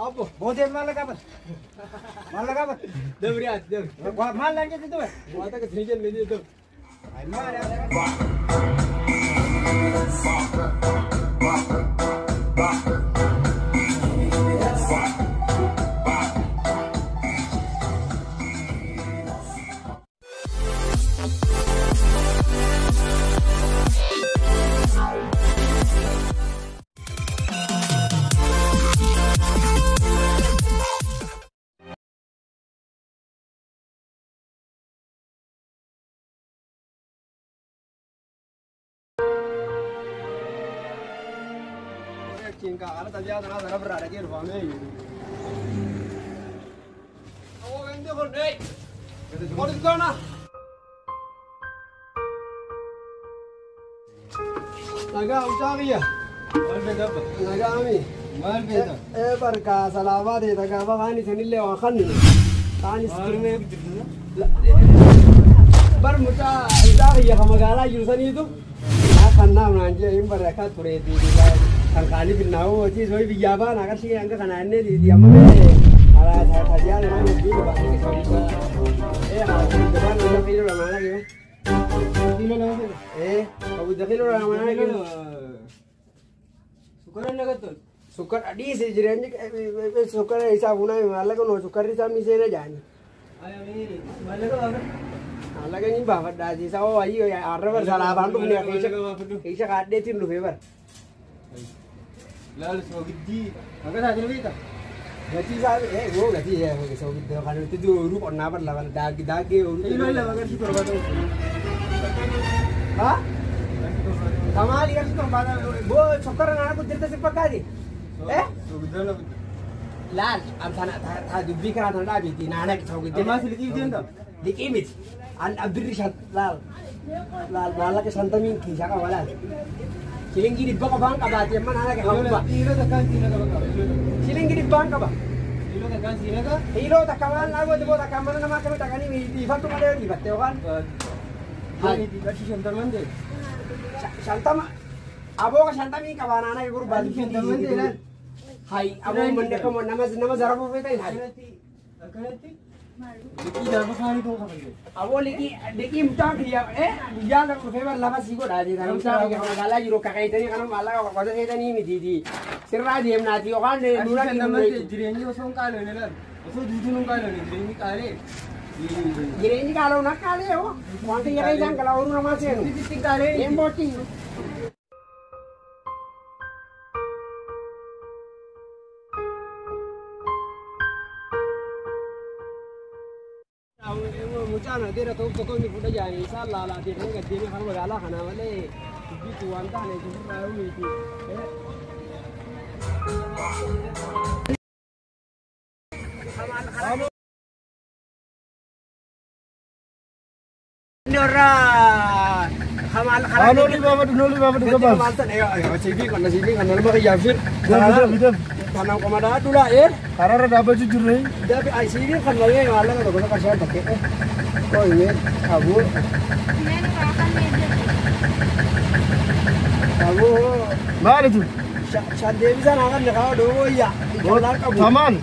Abbo, boodee maal qaban? Maal qaban? Dabri ati dabri. Maal laan jette dabri? Waa takka sin jenne ni dabri. Ay maal Cinka ala tabiya tana dara berada ke rufame. Oh, gende kon hey. What is going on? Naga ucagiya. Naga ami. Maal beeta? Eh barka salama de taga ba khani sanille wa khanni. Khani Sirmee jirtu. Bar muta ucagiya ka magala jiru sanitu. Khanna naan je hin baraka ture di kan kaani binnaa'u hojii soyi biyyaa baana qarshii hanga kana inni di amma mee ala tajaajila nama hojii baasii keessa ee haa gabaan wanta kiiloo lamaana kee Kiiloo lama fedha. ee kabujja kiiloo lamaana kee Sukkara nagattoon. sukkar dhiise jireenyi sukkara isaa fuunaa maallaqa noo sukkarri isaa miseena jaani Ayamiiri maallaqa baafadhu. Maallaqa inni baafadhaa isaa hoo ayyii arraba salaabaan dhufne keessa kaadheetiin dhufee bara. Laal soogiddii akka taatee beektaa? Gatii isaa ee gatii soogidda kan nuti ooyiruu qonnaa bar lafa daagii daagii ooyiruu. Kiiloo lama qarshii torbaatama. Haa? Tamaali qarshii torbaatama boo sokkara naana kun jirta si fakkaati? Eh? Soogidda lama. Laal amtana ta dubbii karaa tana dhaabeeti naana soogidda. Ammaas liqiif deemta? Liqii miti. An birri shan laal laal maallaqa shantamiin kiishaa qaba laal. Shilingii dhibba qofaan qabaate amma naana qaba. Kiiloo takkaan siina qaba qaba. Shilingii dhibbaan qaba. Kiiloo takkaan siina qaba. Kiiloo takka maal naa goote boo takka mana namaa akkamitti dhaqanii dhiifattu malee dhiifatte yookaan. Qarshii shantaman ta'e. Shantama aboo shantamii qabaa naana gurbaa. Shantaman ta'e laal. Hay aboo manni akkuma nama nama zarafuu feetan hay. Akkanatti liqii gaafa kaanii ta'uu qaba. Aboo liqii liqii mucaan kiyya guyyaa lama dhufee bar lafa sii godhaa jeetan mucaan kiyya magaalaa jiru kaqeetanii kanuma maallaqa qoqqoota seetanii mitiiti sirraa deemnaati yookaan nuna Shantaman ta'e jireenyi osoo hin qaaloone laal. Osoo duutuun hin qaaloone jireenyi qaalee. Jireenyi qaaloon akka qaalee hoo waan kiyya keessaan galaa ooluu namaa seenu. Sitti qaalee. Een bootti. Mucaan adeera ta'uuf tokko inni fuudha jaanii isaan laalaa deemee gad deemee kan magaalaa kanaa malee dubbiitti waan taane jirurraa yoo miti. Inni warra Haa loolii baafadhu loolii baafadhu gabaaf. Maal ta'e siifii qonna siifii kan nama kiyyaaf jir. Dafi dafi. Kanaan qomadaa dhulaa ee. Karaarra dhaabbachuu jirre. Dafi siifii kan malee maallaqa tokko tokko shan takke. Qoyne aboo. Aboo. Maalitu? Shan deebisaa naa kan kaa dooyya. Ijoollaan qabu. Tamaan.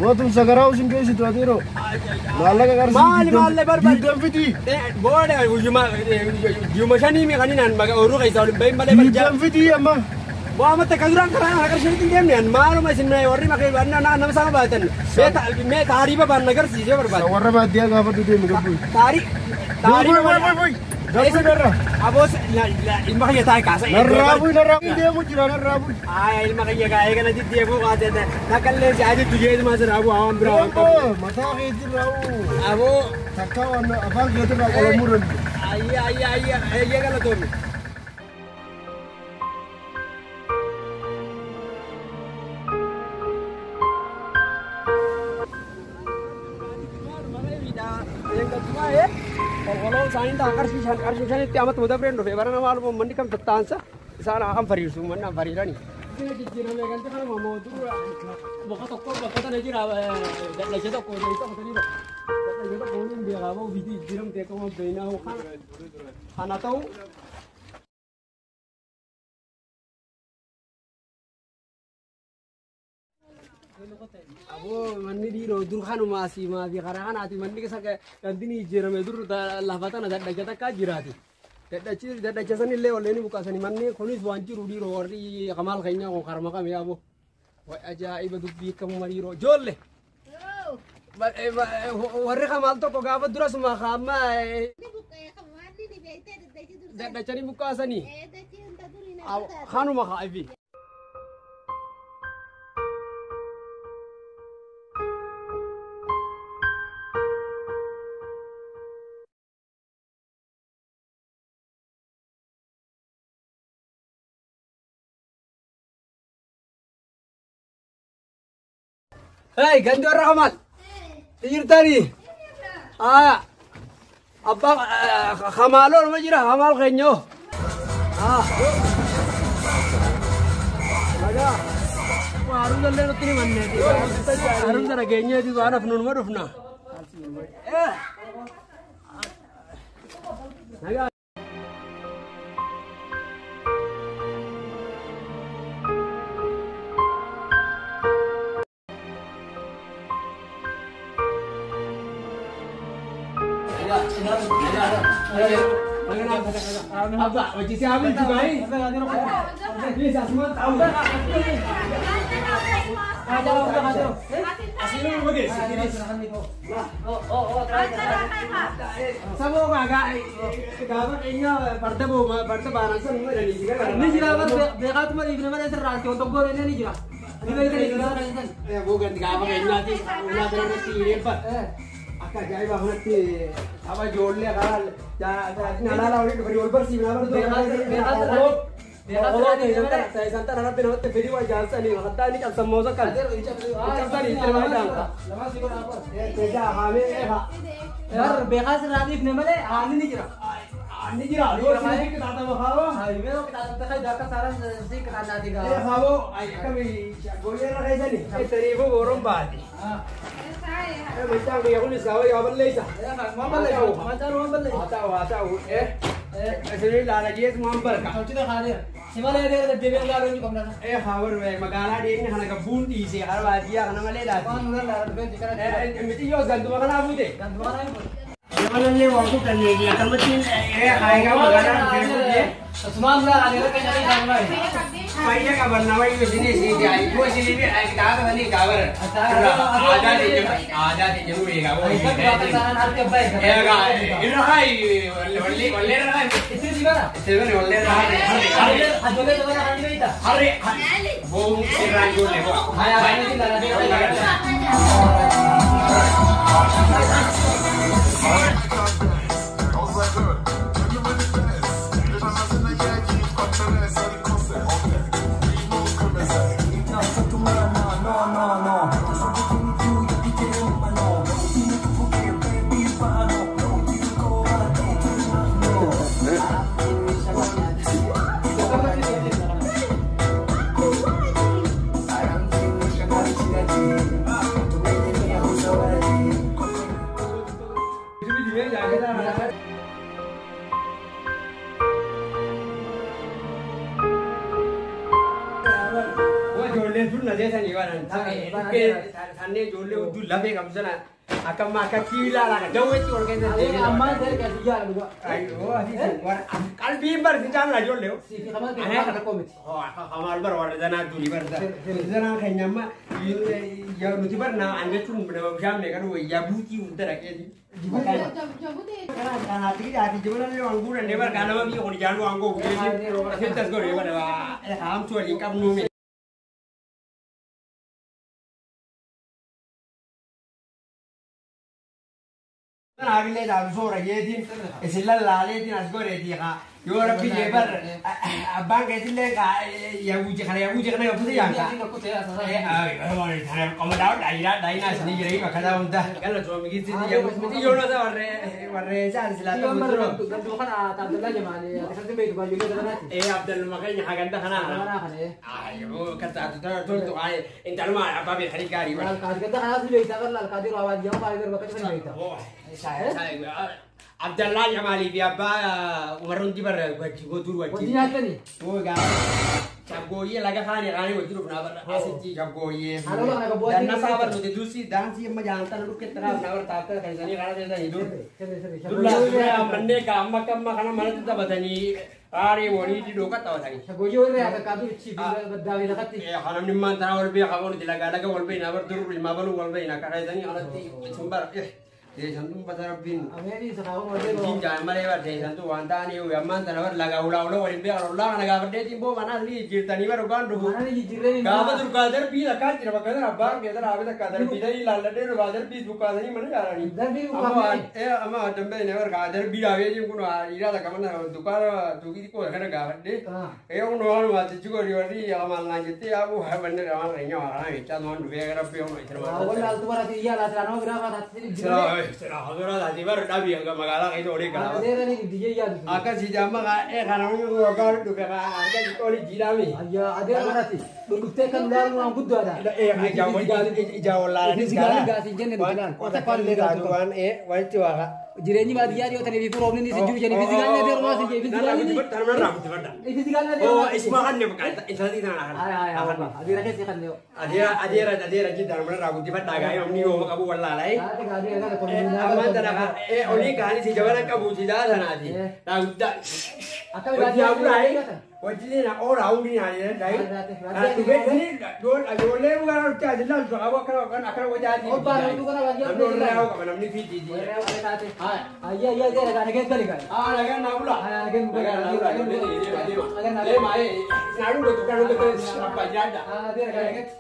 Mootum sagaraa usin geessitu atiiroo. Maallaqa qarshii. Maali maalle barbaadu. Diidam fidii. Booda guyyuma shanii mi kaninaan ooyiruu keessaa waliin bahin malee barjaa. Diidam fidii amma. Waa amma takka duraan karaa kana qarshii hin deemne maaluma isin warri makee nama sama baatan mee taariiba baan agarsiisee barbaada. Warra baadiyyaa gaafadhu deemi gabbuu. Taarii taariiba Buy buy buy. Gabbuu narra. Aboos ilma kiyya taa'e kaasa. Narraa buy narraa buy deemu jira narraa buy. Aya ilma kiyya kaa'ee kana diddeebuu kaase takka illee si ajajju jeetuma asirraa bu'aa waan biraa waan qabu. Deembo mataa keetirraa uu. Aboo Takka waan afaan keetirraa qolamuu danda'u. ayya ayya ayya ayya galatoomi. Qolqoloo isaanii ta'an qarshii shan qarshii shanitti amatti muda bireen dhufe bara nama aluma manni kam tattaansa isaan kan fariirsu manni an fariirani. Jijjiirame galti kanuma mootuu bakka tokko bakka tana jira dadhashe tokko deemsa qotanii dadhashe tokko waliin beekaa bahu biyyi jijjiiramte akkuma beeynaa kana ta'u. Aboo manni dhiiroo dur kanuma asii maafi karaa kanaati manni isa gandini jijjiirame dur lafa tana dadhacha takkaa jiraati. Dadhachi dadhacha sanillee olleen buqqaasanii manni kunis waan jiru dhiiroo warri kamaal keenyaa kun karma qame aboo. Way ajaa'iba dubbii akkamuma dhiiroo joolle. Warri kamaal tokko gaafa durasuma kaamma dadhachanii buqqaasanii kanuma kaa'ifi. Hey, gandi warra kamaal. Jirtanii? Aya. Abbaa kamaaloo nama jira kamaal keenyoo. Nagaa. Haaromsa illee nutti ni manneeti. Haaromsa dhageenyeeti waan hafnu numa dhufna. Nagaa. Abba, hojii si haa bulchu gaa'ii. Please, asumaan taa'u. Asiin nama geessi. Saboo gaafa keenya farda booma farda baanaan san nama jedhanii si Ni jira bar beekaatuma dhiifne malee sirraatti waan tokko ni jira. Ni beekta ni jira. Booganti gaafa keenyaati ulaa kanarratti hireeffat. Akka ajaa'ibaa kanatti tapha ijoollee karaa alaala olii dhufanii wal barsiifnaa bartuu. Isaan tana rabbi namatti fedhii waa jaalsanii makattaa inni cabsan moosa kan. Cabsanii itti nama jaanka. Egaa haamee eefa. Bar beekaa sirraa dhiifne malee haalli ni jira. Ni jira. Yoo si qixaaxama kaawwa. Haayimee qixaaxamte kan akka saaraan si qixaaxaati gaa. Eefaaboo akkami gooyee irra keessanii. Saniifuu booroon baati. Machaan kiyya kunis kaawwa yaa balleessa. Waan balleessa. Machaan waan balleessa. Haa ta'u haa ta'u. Isin ilaala jees waan barka. Tolchita kaaneera. Si malee deera deddeebi'ee ilaaluu hin qabna. Eefaa warra magaalaa deemni kana gabbuun dhiisee karaa baadiyyaa kana malee laati. Waan nurra ilaalaa dhufee kana. Mixiyyoos ganduma kanaa fuute. Ganduma kanaa hin fuute. Jabalallee waan kutannee akkamatti haayigaa magaalaa dhufee fuute. Asumaan dura adeera keenya kan isaan baay'ee. Fayya qaban nama iyyuu isinii isiiti ayyuu isinii fi gaafa sanii gaafara. Aadaa ta'e aadaa ta'e jedhu eegaa. Eegaa irra haayi wallee wallee irra haayi. Isin si bara. Isin bara wallee irra haayi. Ajoollee dabala kan beekta. Harree boonu irraa ijoollee bo'a. Ijoolleen tun na deessanii waan ta'e ijoollee hudduu lafee qabdu sana akkam akka kiilaa laata dawweetti ol keessa deemee. Ammaan ta'e kan si jaalladhu dhugaa. Qalbiin bar si jaalladha ijoollee. Si kamal keessa kan tokko miti. Kamaal bar warra zanaa durii bar zanaa keenya amma nuti bar naa an jechuun nama bishaan meeqa dhufu yabuutii hunda dhaqeeti. Kanaatti hidhaati jibanallee waan guurannee bar kaa nama biyya kun ijaanuu waan goofu asitti as godhee bara haamtuu waliin qabnuumi. Kanaafillee dhaabu soora jeetiin isin lallaaleetiin as godheetii haa yoo rabbi jee bar abbaan keetillee yabuuji kana yabuuji kana yabuuji yaanka. Qoma daawwadha dhaayinaa dhaayinaa isinii jira bakka daa hunda. Galatooma migitti miti yoo nasa warree warree isaan silaa ta'u dura. Ganduma kana Abdallaa jamaanii akkasitti beektu baay'ee dabalaati. Ee Abdalluma keenya haganda kanaa. Kanaa kana. Ayyoo kan taatu toltu intaluma abbaa beekanii gaarii bara. Ganda kanaas beektaa bal'aa alkaadii raawwaa jedhamu baay'ee bakka cufan beekta. Abdallaa Jamaalii fi abbaa Umar hundi bara wajji godhuu Wajji wajji. nyaatanii. Oo gaafa. Shaggooyyee laga kaanii kaanii wajjin dhufnaa barra asitti shaggooyyee. Haaluma kana gabbu'aa Dannasaa bar nuti duusi daansii amma jaantana dhukketti kaafnaa bar taaftee keessanii kana teessanii dur. Dullaa dura yaammannee ka amma akka amma kana manatti taphatanii aarii waliitti dhooqa taphatanii. Shaggooyyee warra yaa kakkaatu ichi baddaawee lafatti. Kanamni immaan tanaa wal beeka qabu nuti lagaa laga wal beekna bar dur ilmaa baluu wal beekna akka keessanii kanatti isin bara teessan tun bata rabbiin. Ameen isa kaawwan warreen. Ittiin jaan malee bar teessan tun waan ta'anii ammaan tana bar lagaa ulaa ulaa waliin beekan ulaa kana gaafadheetiin boo manaas ni jijjiirtanii bar dhugaan dhufu. Mana ni jijjiirreen. Gaafa durgaa darbii takkaa jira bakka sana abbaan keessa dhaabee takkaa darbii ta'ii laalladhee dhufaa darbii dukkaasanii mana ijaaranii. Darbii Amma ukkaamee. Amma dambee ne bargaa darbii dhaabee jiru kun dhiiraa takka mana dukkaana duukii xiqqoo kana gaafadhee. Kun waan waatichi godhi warri maal naan jettee yaa'u manni waan reenya waa kana jechaa waan dhufee gara rabbii waan itti Waa wal laaltu bara iyyaa laata nama biraa faa taatee jijjiirree. Sira hadura taatee bara dhabii hanga magaalaa keessa olii galaa. Adeera ni diyyee yaadu. Akkasii amma kana waggaa dhufe harka xiqqoo jiidhaame. Ayyaa adeera barati dhuftee kan ilaalu waan guddaadha. Ijaa wallaalanii Fiizikaalii gaasii jenne nuti ilaal. waan walitti waaqa. Jireenyi baadiyyaa dhiyoo tanii fi roobni ni jiru jedhanii fiizikaalii adeera maas jedhee fiizikaalii ni. Fiizikaalii adeera maas. Isuma kan isaatii tana kan. Adeera keessa kan yoo. Adeera adeera adeera jidda namarraa guddifadhaa gaa'ee namni yooma qabu wallaalaa. Haati gaarii kana qonni. Ammaan tana olii kaanii si jabana qabu si daa sanaati. Dhaaguddaa. Akka Hojii haguudhaa hojii na oola hundi naa jedhan dhayi. Ijoollee dhugaa dhufte as ilaaltu qabu akkana akkana akkana wajaati. Obbaa namni kana baadiyyaa. Namni warra yaa'u qaba namni fiijiiti. Ayyaa ayyaa adeera kana keessa gali gaari. Ah, nagaan naa bula. Nagaan bula. Nagaan naa bula. Deema deema. Deema naa dhugatu kan dhugatu abbaa jaadha. Adeera kana keessa.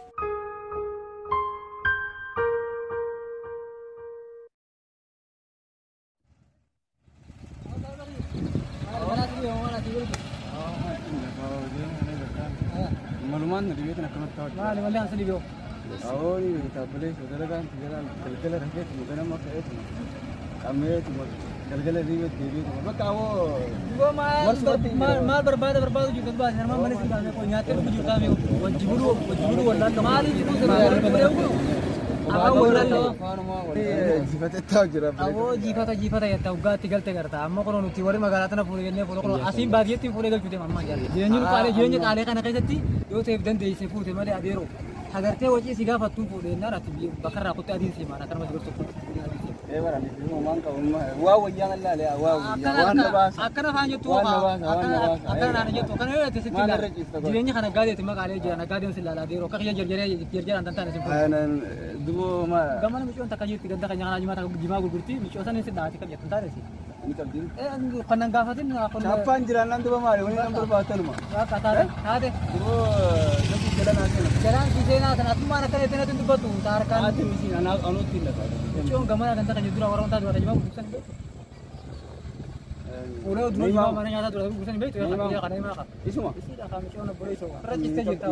Malumaan na dhibeetin akkanatti taa'u. Maali malee ansi dhibee. Awoo ni beektaa dalagaan galgala galgala rafeetuma ganama ka'eetuma qammeetuma galgala dhibeet deebiituma bakka awoo. Maal barbaada barbaadu jirtu baase armaan malee si baase koo nyaattee dhugu jirtaa mee wajji buluu wajji buluu wallaalta maali jiru sana afaan wallaalta. Jifatee taa'u jira. Awoo jiifata jiifata jetta waggaatti galte garta amma kun nuti warri magaalaa tana fuudhee jennee fuudhee kun asiin baadiyyeetti fuudhee galchuu deema ammaa jaalala. Jireenyi nu qaalee jireenya qaalee kana keessatti yoo ta'eef dandeessee fuute malee adeeroo hagartee wacii si gaafattuun fuudhee naan ati bakka irraa kuttee adiin simaan akkanuma si gortu. Ee bara ni waan qabu waa wayyaa laalee waa wayyaa waan na baasa. Akkana afaan jettu Waan na baasa, waan na baasa. Akkana naan jettu akkana yoo jette sitti Maal ilaala. irra ciifta godha? Jireenya kana gaadeeti maqaalee jira nagaadeem si ilaala adeeroo akka kiyya jarjaree jarjaraan tan taane si fuudhe. Duboo ma Gamana micoon takka jirti ganda kan nyaanaa jimaa takka jimaa gurgurti micoo san si dhaati kam jettu taane si. Ni qabdi. Kannan gaafatin Chaappaan jiraannaan duba maali wani nan barbaadanuma. Waaqa taate taate. Duboo gatii jalaan haasena. Jalaan si seenaa sana atummaan akkana jettee natti dubbattu taarkaan. Haati misiin anuutti hin lafa. Micoon gamana ganda kan dura warra wantaa dura jimaa gurgursan hin beektu. Fuulee dura jimaa mana nyaataa dura gurgursan hin beektu. Yaa kana himaa qaba. Isuma. Isiidha kaa micoon obboleessoo. Irra cistee jirta.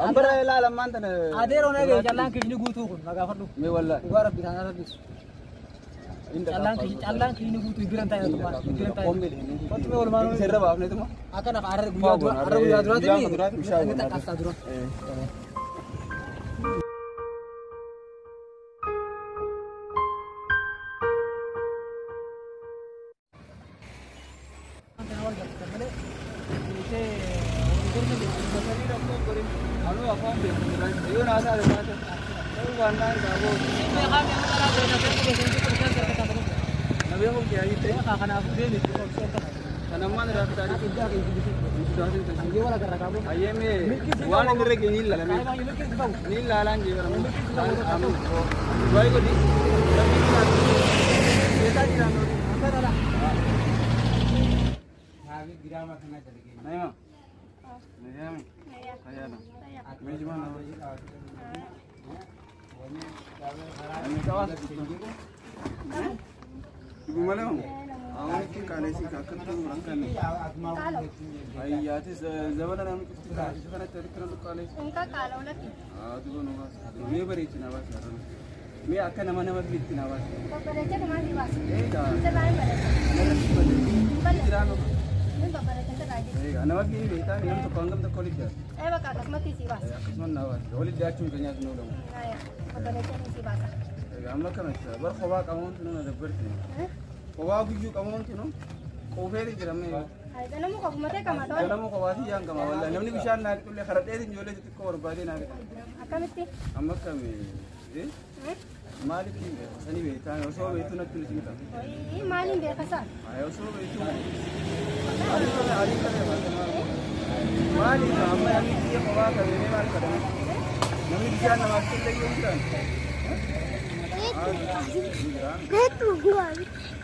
Ambara ilaala ammaan tana. Adeeroo nagee callaan kishni guutuu kun nagaafadhu. Mee wallaahi. Dhugaa rabbi taanaa rabbis. Callaan kishni guutuu biran taa'e tumaa. Biran taa'e. Kottu mee walumaa. Sirra baafneetuma. Akkana har'a guyyaa dura har'a guyyaa duraati inni xaqqabsaa dura. Anuu afaan beeku yoo naasaa baate waan naan qabu. Na beeku kee ayi ta'e. Kanaafuu deemi. Kanammaan irraa fitaadhi. Ayyee waan inni irra geenye ilaalame. Ni ilaalaan jee bara. Waayee godhi. Eessaa jiraan Naima. Nayami. Ayana. Mee jimaa na Ani kawas. Ibu malee moo? Awwan qaalessi akkatti rankan. Ayyaatis zabana namni cufti isa kanatti walitti nan dhuqqaaleessi. Unka qaala olatti. Haa duba nu baasa. Mee bareechi na baasa. Mee akka nama nama fiitti na baasa. Babbareecha dhumaa si baasa. Eegaa. Sirraa hin bareecha. Jiraan Min babbareecha sirraa jechuudha. Eegaa nama fi beektaa namni tokko hangam tokko walitti dhiyaata. Ee bakka akkasumatti si baasa. Akkasuma na baasa. Walitti dhiyaachuun kan nyaatu nu lamu. Babbareecha si baasa. Eegaa amma akkamatti bar kophaa qabamuun tunu na dabbarte. Kophaa guyyuu qabamuun tunu quufeeti jira mee. Ganamuu qofumatee qama ta'e. Ganamuu qofaatii yaan qama wallaahi namni bishaan naa qixullee karadheetiin ijoollee xixiqqoo barbaadee naa qixa. Akkamitti? Amma akkami? Maaliif hin beeku? Sanii beektaa osoo beektuu natti nu simta. Maaliin beeka isaan? Osoo beektuu. Maaliif amma namni biyya qofaa qabeenyee maal kadhame? Namni bishaan namaaf qixxee yoo jiraan.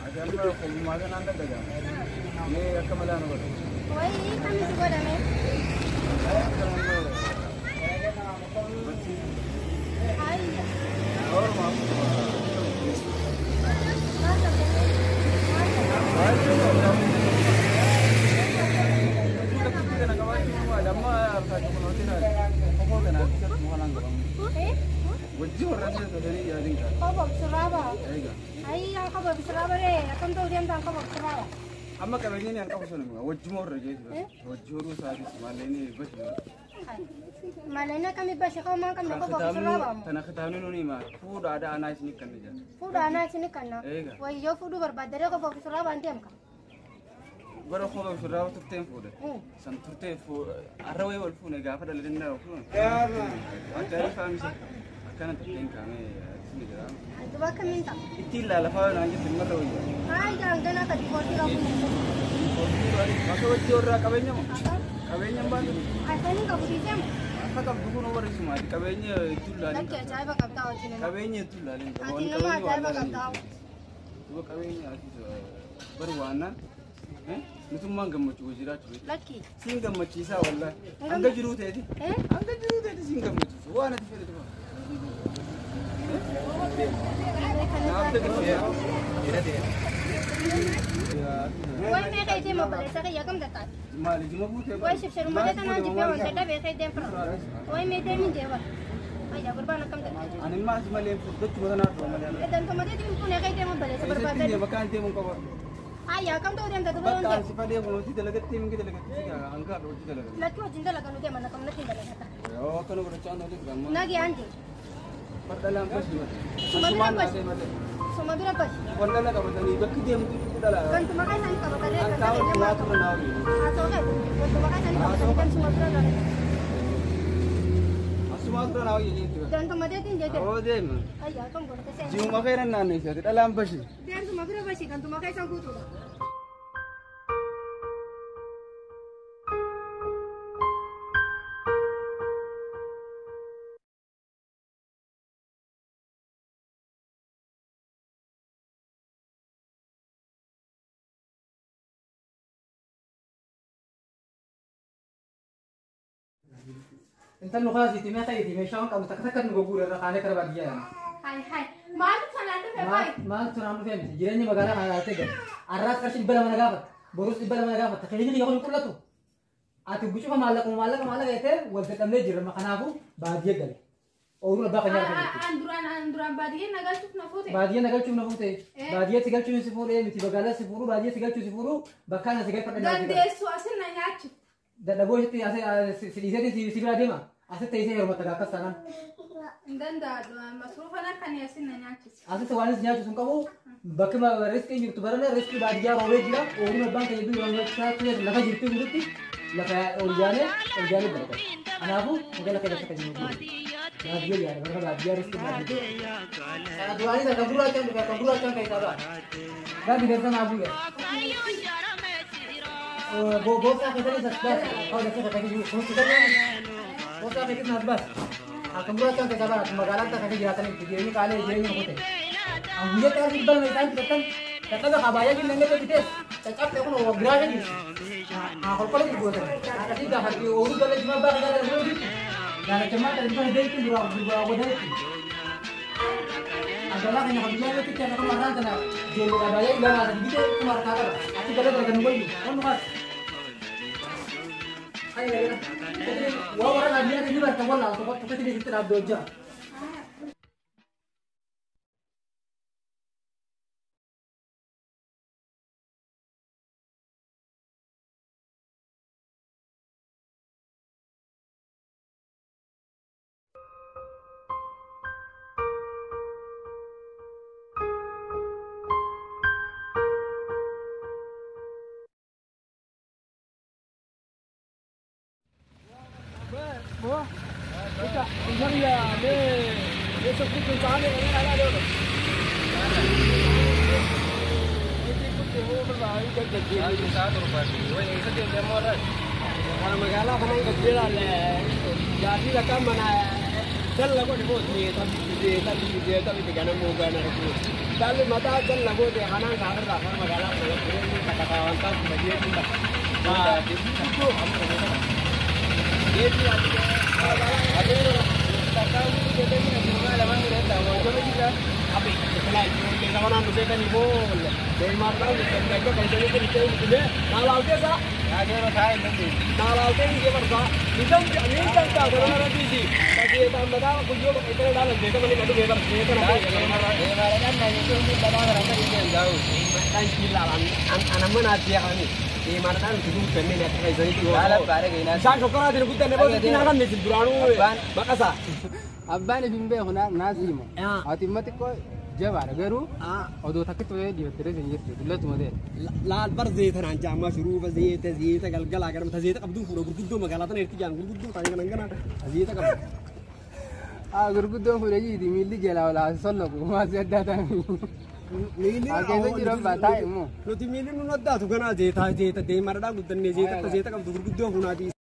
Ati amma qofummaa kanaan daddagaama. Mee akka malaa nu godhu. Wayii kamisi godhame? Akka nama Ayya. Orma. Maal ta'e? Maal ta'e? Qofa obsiraaba. Ayya qofa obsiraaba ree akkam ta'uu deemtaan qofa obsiraaba. Amma qabeenyaan an qabu sun wajjuma warra jeetu wajji horuu isaatis maalleen bashi. Maleen akkamii bashi qabu maan qabne qofa obsiraaba. Tana kitaabni nuni hima fuudhaa aadaa anaa isin kan jira. Fuudhaa anaa isin kanna. Wayyoo fuudhuu barbaadde qofa obsiraaba an deemka. Bara qofa obsiraaba turteen fuudhe. San turtee arra wayii wal fuune gaafa dhalatee na fuune. Akka ariifaa akkana turteen kaamee isin jira. Duba akkamiin ta'a? Ittiin laalafaa naan jettu marra wayyaa. Ayya hangana ka diboortii qabu. Osoo wajji warraa qabeenya moo? Qabeenya hin baatu. Akkamiin qabu dhiisee Akka qabdu kun warri qabeenya ittiin laalin. Lakki ajaa'iba qabdaa wajjin. Qabeenya ittiin laalin. Ati nama ajaa'iba qabdaa. Duba qabeenya asis bar waanaan nutummaan gammachuu jiraachuu beektu. Lakki. Siin gammachiisaa wallaahi. Hanga jiruu ta'eeti. Hanga jiruu ta'eeti siin gammachiisu. Waan ati fedhe dhufa. Way meeqa itee obboleessa kiyya kam tattaati? Maali jima buutee? Way shibshirumatee tanaan jibbee wanta dhabee kee deem fira. Way mee deemin deema. Ayya gurbaan akkam tattaati? Ani maas malee furdachuu tanaa dhufa malee. Dantomatee deemu kun eeqa itee obboleessa Eessatti barbaadde. deema kaan deemuun qaba. Ayya akkam ta'uu deemta duba Bakka yoon ani si fadee hojii dalagatti mingi dalagatti si hanga hojii dalagatti. Lakki wajjin dalaga nu deema nakam natti dalagata. Yoo akkana godhachaa nu deemu gammaa. Nagi andi. Fardhalaan bashi mate. Suma bira bashi. Suma bira bashi. Wallala qabatanii bakki deemtu dhala. Kantu maqaa isaanii qabatanii Kan kan taa'u ta'e waa tura naa waliin. Haasoo kee wantu maqaa isaanii qabatanii kan suma bira dhala. Asumaa tura naa waliin jechuudha. Dantumateetiin jette. Oo deema. Ayya akkam godhate seena. Ji'uma keera naanneessati dhalaan bashi. Deemtuma bira bashi kantu maqaa isaan guutuudha. Intalli kaasiiti meeqa iti meeshaan qabnu takka takka nu gurguru irra kaanee kara baadiyyaa yaana. Hai hai. Maaltu sanaan dhufe baay? Maaltu naan dhufee miti jireenya magaalaa kana ilaaltee gala. Arraas qarshii 200 na gaafatta. Borus 200 na gaafatta. Keenya kiyya kun hin qullatu. Ati gucufa maallaquma maallaqa maallaqa jettee wal dadhabnee jirra. Kanaafuu baadiyyaa gale. Ooyiruu abbaa kan nyaata jirti. An duraan baadiyyee na galchuuf na fuute. Baadiyyaa na galchuuf na fuute. Baadiyyaatti galchuun si fuudhee miti magaalaa si fuudhuu baadiyyaatti galchuun si fuudhuu bakkaan si galfadha. Dandeessu asin na nyaachifta. Dadhaboo isitti si dhiiseeti si bira deema. Asitti teessee heerumata akkas taanaan. Hin danda'u masruufa na kan asin na nyaachise. Asitti waan isin nyaachisu hin qabu. Bakki riskiin jirtu barana riskii baadiyyaa roobee jira. Ooyiruu abbaan keenya biyya lafa jirtu hundutti lafa ol jaanee ol jaanee dalagata. Kanaafuu magaalaa keessa akka jiru. Baadiyyaa yaada barana baadiyyaa riskii baadiyyaa. Kana duraanii kan gurraachaan dhufe kan gurraachaan keessaa ba'a. Gaafi dansa naa bu'e. Gooftaa keessatti as baas. Hawwa keessa kan jiru. Gooftaa keessatti as baas. Kan gurraachaan keessaa ba'a. Magaalaan kan jiraatan jireenya qaalee jireenya qote. Guyyaa ta'an 200 isaan fudhatan dadhaba kabaayyaa jiru namni bitees caccabte kun giraasha jirti. Kolkola gurguratan. Akkasii gaafatti ooyiruu galee jimaa baa kan gara jirti. Gaalachammaa kan bifa deemtu duraa duraa godhanitti. Agalaa kan biyyaa irratti kan akka marraan kana ijoollee kabaayyaa ilaalaa kan bitee kuma harkaa qaba. Achi galee dalagan wayyu. Wannu kaas. Waa warra baadiyyaa kan bartan wallaa tokko tokkotti sitti dhaabdoo jira. Abbaan ifin beeku naasii ati immoo xiqqoo jabaadha garuu odoo takkitti wayii dibattee hin jirtu dullatuma ta'e. Laal bar zeetanaan jaammaa shuruufa zeeta zeeta galgalaa garma ta zeeta qabduun fuudha gurguddoo magaalaa tana irratti jaan gurguddoo ta'anii kanan gana ta zeeta qabdu. Gurguddoon fuudha jiiti miilli jalaa ol haa sollaku maasii addaa ta'an. Miilli keessa jiru abbaa taa'e immoo. Nuti miilli nun addaatu ganaa zeetaa zeeta deemaadhaa guddannee zeeta ta zeeta qabdu gurguddoo fuunaatii.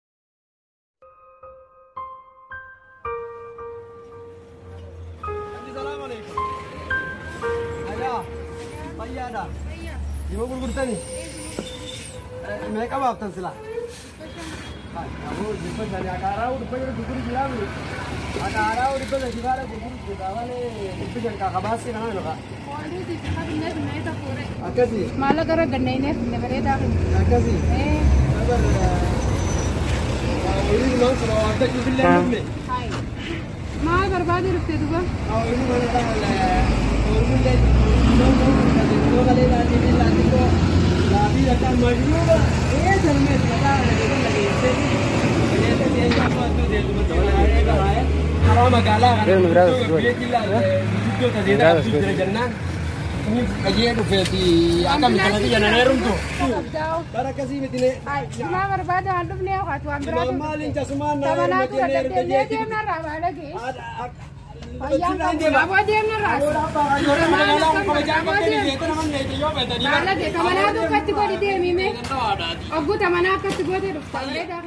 Yoo gurgurtani meeqa baaftan silaa? Aboo dhibba shani akaaraa dhibba shani gurguru jiraami. Akaaraa dhibba shani baala gurguru jira malee dhibba shani kaakabaasii kanaa nuka. Akkasii. Maallaqa irra ganneenee finne bareedaa finne. Akkasii. Dabar ooyiruu maan sura waan ta'uuf illee dhufne. Maal barbaade dhufte duba? Ooyiruu mana ooyiruu illee Jimaa barbaada waan dhufne waan biraa tamanaa tura daddeennee deemnarraa baalagee. Baalagee tamanaa akkatti godhi deemime. Ogguu tamanaa akkatti godhe dhufta bareedaa.